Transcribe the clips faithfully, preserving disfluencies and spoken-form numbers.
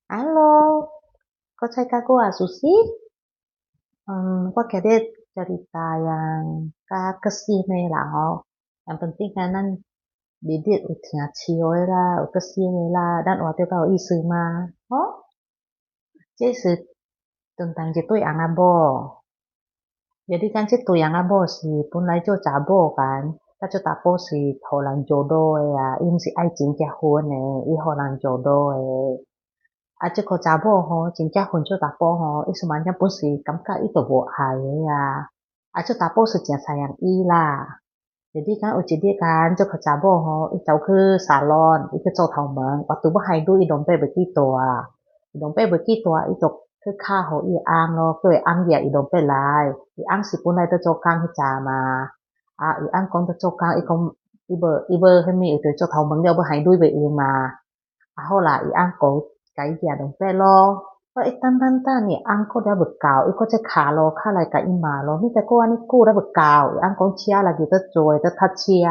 Hello，各位大家好，我是Susi。嗯，我今日cerita yang ka kesim个啦吼。Yang penting kan咱日日有聽笑个啦，有kesim个啦，咱活着較有意思嘛，吼。这是tentang一對翁仔某。 Jadi kan這對翁仔某是本來做查某kan，佢做查埔是予人jodoh个啊，佢毋是愛情結婚个，佢予人jodoh个。啊，這个查某吼，真正結婚做查埔吼，佢semalam本是感覺佢都無愛个啊。啊，做查埔是真sayang佢啦。 Jadi kan有一日kan，這个查某吼，佢走去salon，佢去做頭毛，waktu分佢對佢dompet無幾大，佢dompet無幾大，佢就去敲予佢翁咯，叫佢翁攑佢dompet來。佢翁是本來在做工迄隻嘛，啊，佢翁講在做工，佢講，佢無，佢無，迄物，佢就做頭毛了，分佢對無用嘛。 啊，好啦，佢翁講甲伊行兩百咯。我一等等等，佢翁過了會到，佢過隻卡咯，卡來甲伊罵咯，你再過安尼久了會到。佢翁講車來去得做，得塞車。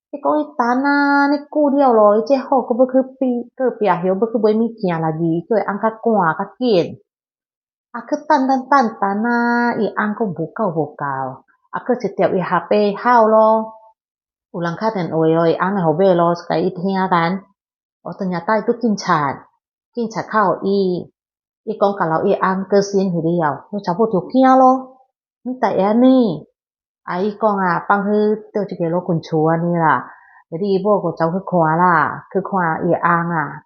你講伊等啊，你久了咯，伊這好，佢要去比，佢壁後要去買物件來去，叫佢翁較趕較緊。啊，去等等等等啊，伊翁講無夠無夠，啊，佢直接伊下背後咯。有人敲電話咯，伊翁會好買咯，甲伊聽干。 哦，ternyata itu警察，警察敲伊，伊講甲老伊翁過身去了，老查某就驚咯，你大安尼，啊，伊講啊，放去到一个老君厝安尼啦，jadi伊某就走去看啦，去看伊翁啊，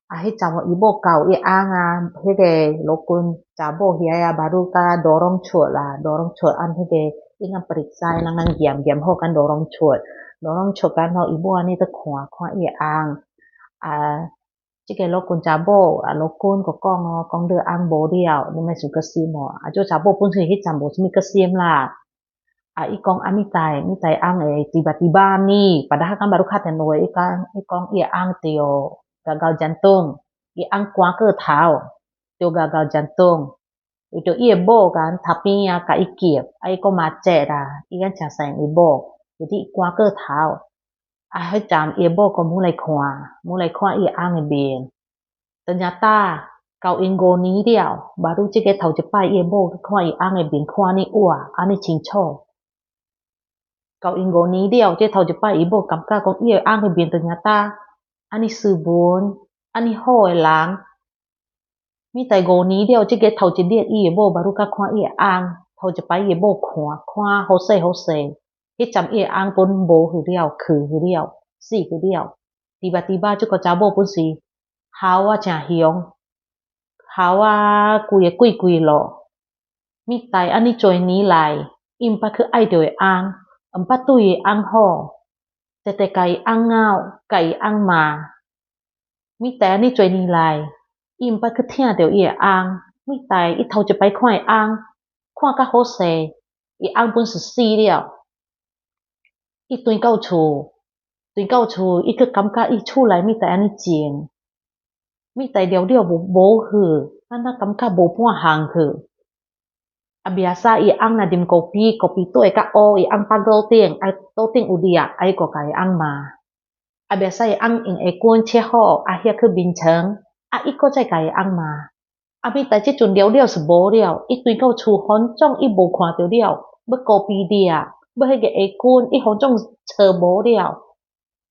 啊，迄站伊某到伊翁啊，迄个老君查某遐啊，baru甲dorong出啦，dorong出按迄个，伊个periksa，人人验验好甲dorong出，dorong出甲吼，伊某安尼在看，看伊翁，啊。 這个老君查某，啊，老君就講哦，講你翁無了，你莫傷過心哦。啊，做查某本身迄站無啥物過心啦。啊，伊講啊，你大，你大翁會tiba-tiba呢，padahal kan baru敲電話，伊講，伊講伊翁著gagal jantung，伊翁寒過頭，著gagal jantung。 為著伊个某甲頭邊啊，甲伊夾，啊，伊講嘛折啊，伊敢誠sayang伊某，就係寒過頭。啊，迄站伊个某講，無來看，無來看伊翁个面。Ternyata，到因五年了，baru這个頭一擺伊个某去看伊翁个面，看安尼活，安尼清楚。到因五年了，這頭一擺伊某感覺講伊个翁个面，ternyata，安尼斯文，安尼好个人， Mitay五年了，這个頭一日伊个某baru甲看伊个翁，頭一擺伊个某看，看好勢好勢，迄站伊个翁本無去了，去去了，死去了。Tiba-tiba這个查某本是吼啊誠凶，吼啊跪个跪跪落。Mitay安尼濟年來，伊毋捌去愛著个翁，毋捌對伊个翁好，直直甲伊翁咬，甲伊翁罵。 Mitay安尼濟年來，伊毋捌去疼著伊个翁，mitay伊頭一擺看个翁，看甲好勢，伊翁本是死了。伊轉到厝，轉到厝，伊去感覺伊厝內mitay安尼靜，mitay了了無，無去，敢若感覺無半項去。 啊，biasa伊翁若啉kopi，kopi都會甲烏，伊翁腹肚頂，啊，肚頂有裂，啊，伊个甲伊翁罵。啊，biasa伊翁用aircon切好，啊，歇去眠床，啊，伊个再甲伊翁罵。啊，mitay這陣了了是無了，伊轉到厝，反正伊無看著了，要kopi裂，要迄个aircon，伊反正找無了。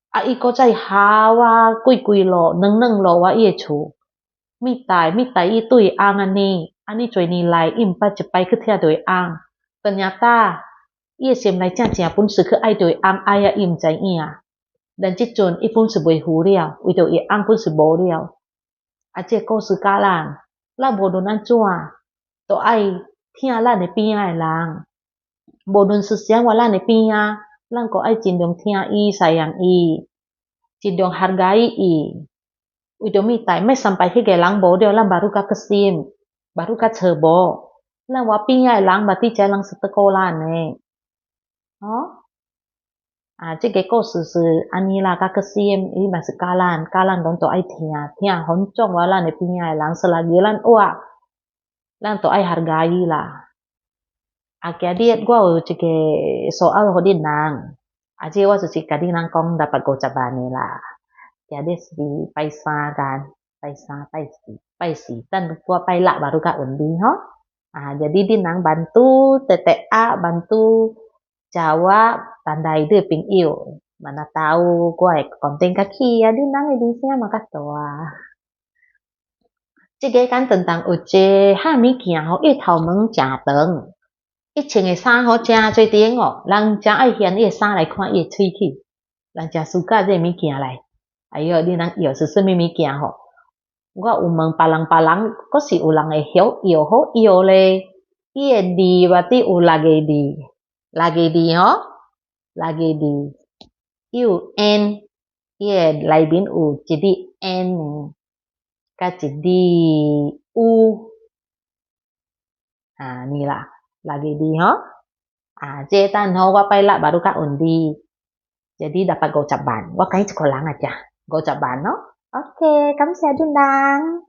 啊，伊个再吼啊跪跪落，軟軟落啊伊个厝。Mitay，mitay伊對翁安尼，安尼濟年來，伊毋捌一擺去疼著伊翁。Ternyata，伊个心內正正本是去愛著伊翁，愛啊伊毋知影。但這陣伊本是袂赴了，為著伊翁本是無了。 啊，這个故事教咱，咱無論安怎，都愛疼咱个邊仔个人。無論是啥人佇咱个邊仔，咱都愛盡量疼伊、sayang伊，盡量hargai伊。為著mitay，莫sampai迄个人無了，咱baru甲決心，baru甲找無。咱話邊仔个人，嘛知遮人是得顧咱个。哦？ 啊，這个故事是安尼啦，甲決心，伊嘛是教咱，教咱攏都愛疼，疼反正話咱个邊仔个人，selagi咱活，咱都愛hargai啦。啊，今日我有一个soal互恁人，啊，這我就是甲恁人講六百五十萬个啦。今日是拜三間。拜三、拜四、拜四，等過拜六baru較穩定吼。啊，jadi你人bantu，tetap啊，bantu jawab，tanda itu朋友，mana tahu，我會肯定較去啊，你人一定聲嘛較大啊。這个簡單當有一項物件吼，伊頭毛真長，伊穿个衫吼真最頂哦，人真愛掀伊个衫來看伊个喙齒，人真suka這物件來。哎喲，你人以為是啥物物件吼？我有問別人，別人，可是有人會曉搖，好搖咧。伊个字，berarti有六个字，六个字吼，六个字，有n，伊个內面有一粒n呢，佮一粒u。 啊，你啦，lagi di吼。啊，這等吼，我拜六baru較穩定。Jadi dapat五十萬，我今一個人啊，遮五十萬咯。OK，感謝你人。